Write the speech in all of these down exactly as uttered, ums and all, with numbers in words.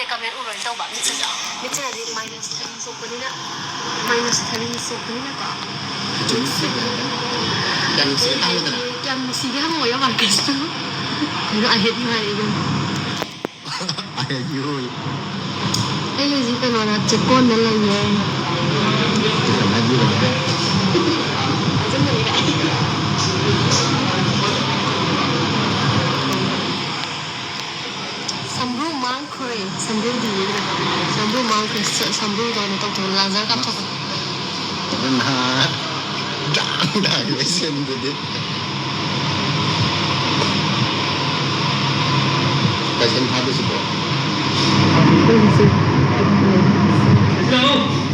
ꯀꯃꯦꯟ ꯎꯔꯣꯏꯅ ꯇꯧꯕ꯫ ꯃꯤꯠꯁꯤꯗ, ꯃꯤꯠꯁꯤꯅꯗꯤ minus three ꯁꯣꯛꯄꯅꯤꯅ, minus three ꯁꯣꯛꯄꯅꯤꯅꯀꯣ꯫ ꯌꯥꯝ ꯅꯨꯡꯁꯤꯕ ꯍꯥꯏꯒꯗ꯭ꯔꯥ? ꯌꯥꯝ ꯅꯨꯡꯁꯤꯒꯦ ꯍꯪꯉꯣ, ꯌꯥꯝ ꯍꯥꯏꯔꯛꯀꯦ꯫ ꯀꯩꯅꯣ, I hate you ꯍꯥꯏꯔꯛꯏꯗꯣ? I hate you꯫ ꯑꯩ ꯍꯧꯖꯤꯛ ꯀꯩꯅꯣꯗ, ꯆꯦꯛꯀꯣꯟꯗ ꯂꯩꯌꯦ꯫ ꯍꯥꯏꯕꯤꯔꯝꯃꯦ꯫ ꯁꯝꯕ꯭ꯔꯨ ꯃꯥꯡꯈ꯭ꯔꯦ, ꯁꯝꯕ꯭ꯔꯨꯗꯤ꯫ ꯁꯝꯕ꯭ꯔꯨ ꯃꯥꯡꯈ꯭ꯔꯦ, ꯁ-, ꯁꯝꯕ꯭ꯔꯨꯗꯣ ꯀꯩꯅꯣ ꯇꯧꯊꯣꯛꯑꯣ, ꯂꯥꯖꯔ ꯀꯥꯞꯊꯣꯛꯑꯣ꯫ ꯑꯗꯨꯅ ꯗꯥꯡ ꯗꯥꯡ ꯂꯣꯏꯁꯤꯟꯕꯗꯤ꯫ ꯀꯩꯁꯟ ꯊꯥꯗꯣꯏꯁꯤꯕꯣ?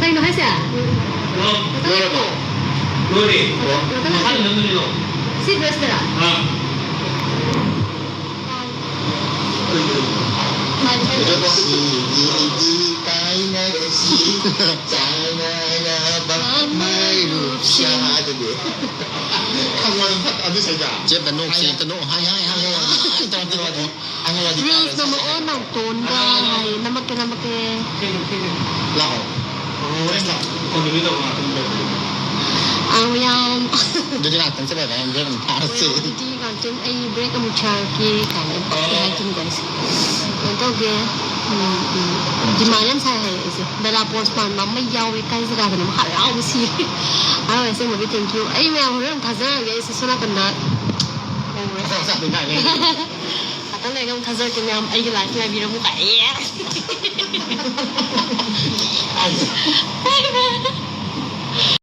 ꯀꯩꯅꯣ ꯍꯥꯏꯁꯦ? ꯂꯣꯏꯔꯕꯣ? ꯂꯣꯏꯔꯦ꯫ ꯃꯈꯥꯗ ꯅꯝꯗꯣꯏꯅꯣ? ꯁꯤ ꯗ꯭ꯔꯦꯁꯇꯔꯥ? ꯑꯥ꯫ ꯅꯨꯡꯁꯤꯕꯤꯗꯤ ꯀꯥꯏꯅꯔꯁꯤ, ꯆꯥꯟꯅꯅꯕ ꯃꯩꯔꯨꯞꯁꯤꯡ꯫ ꯑꯗꯨꯗꯤ꯫ ꯈꯪꯉꯣ, ꯑꯗꯨ ꯁꯛ-, ꯑꯗꯨ ꯁꯛꯇ꯫ ꯆꯦꯞꯇ ꯅꯣꯛꯁꯤ, ꯑꯝꯇ ꯅꯣꯛ-, ꯍꯥꯏ, ꯍꯥꯏ, ꯍꯥꯏ, ꯍꯥꯏ, ꯍꯥꯏ, ꯇꯧꯔꯛꯇꯦ꯫ ꯑꯪꯒꯜꯋꯥꯗꯤ ꯔꯤꯜꯁ ꯀꯥꯏꯗ ꯅꯝꯃꯛꯑꯣ, ꯆꯠꯂꯦ? ꯅꯥꯎꯇꯣꯟꯒ ꯍꯥꯏ, ꯅꯝꯃꯛꯀꯦ, ꯅꯝꯃꯛꯀꯦ꯫ ꯂꯥꯛꯑꯣ꯫ ꯑꯣ, ꯍꯣꯔꯦꯟ ꯂꯥꯛꯑꯣ꯫ ꯀꯣꯟꯅ ꯚꯤꯗꯤꯑꯣ ꯇꯧꯔꯣ, ꯉꯥꯛꯇꯪ ꯂꯩꯔꯣ꯫ ꯑꯥ, ꯌꯥꯝ꯫ ꯑꯗꯨꯗꯤ ꯉꯥꯛꯇꯪ ꯆꯠꯂꯦ, ꯍꯣꯔꯦꯟ ꯚꯤꯗꯤꯑꯣ ꯑꯗꯨꯝ ꯊꯥꯔꯁꯤ꯫ ꯍꯣꯏ, ꯑꯗꯨꯗꯤ ꯉꯥꯛꯇꯪ ꯑꯩ ꯕ꯭ꯔꯦꯛ ꯑꯃꯨꯛ ꯊꯥꯔꯛꯀꯦ ꯀꯥꯏꯅ ꯑꯣ꯫ ꯍꯥꯏꯈꯤꯕꯅꯤꯀꯣ ꯑꯩꯁꯦ꯫ ꯀꯩꯅꯣ ꯇꯧꯒꯦ꯫ ꯎꯝ, ꯎꯝ꯫ ꯗꯤꯃꯥꯟ ꯌꯥꯝ ꯁꯥꯏ ꯍꯥꯏꯌꯦ ꯑꯩꯁꯦ꯫ ꯕꯦꯂꯥ ꯄꯣꯁ ꯃꯥꯟꯕ ꯑꯃ ꯌꯥꯎꯋꯦ, ꯀꯥꯏ ꯖꯒꯥꯗꯅꯣ? ꯍꯔꯥꯎꯕ ꯁꯤꯔꯦ꯫ ꯍꯔꯥꯎꯋꯦ ꯑꯁꯦꯡꯕꯒꯤ, thank you꯫ ꯑꯩ ꯃꯌꯥꯝ ꯍꯣꯔꯦꯟ ꯑꯃꯨꯛ ꯊꯥꯖꯔꯛꯑꯒꯦ, ꯑꯩꯁꯦ ꯁꯣꯝ ꯅꯥꯀꯟꯗ ꯍꯣꯡꯉꯨꯔꯦ꯫ ꯉꯥꯛꯇꯪ ꯂꯩꯔꯒ ꯑꯃꯨꯛ ꯊꯥꯖꯔꯛꯀꯦ ꯃꯌꯥꯝ, ꯑꯩꯒꯤ ꯂꯥꯏꯐ ꯉꯥꯏꯕꯤꯔꯝꯃꯨ ꯀꯥꯏ꯫